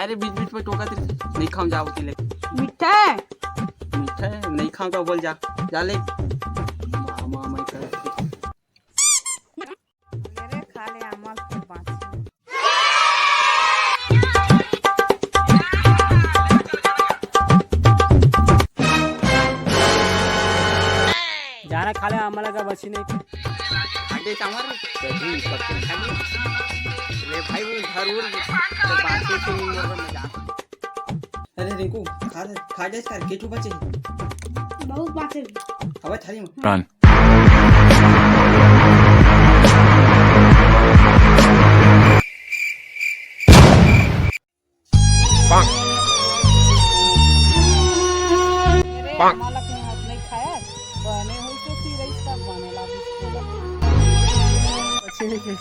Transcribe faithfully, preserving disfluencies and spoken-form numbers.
अरे बीच बीच में टोकत रहिथे, नहीं खाऊं, जाओ के ले। मीठा है? मीठा है, नहीं खाऊं तो बोल जा, जा ले। मामा मैं कर। अरे खा ले आमा ल, फिर बाँच। जाना खा ले, आमा ल का बची नहीं। आगे चावल, दही, सब कुछ खा ले। ले भाई, वो घर उड़, तो बाँचे से नहीं मरबा, मजा। अरे रिंकू, खा ले, खा जा इसका, केचू बचे। बहुत बाँचे। अबे थारी में। Run। अरे, मालक ने हाथ नहीं खाया, बने होई तो सिरई सब बने ला बिस्कुट। अच्छे नहीं थे।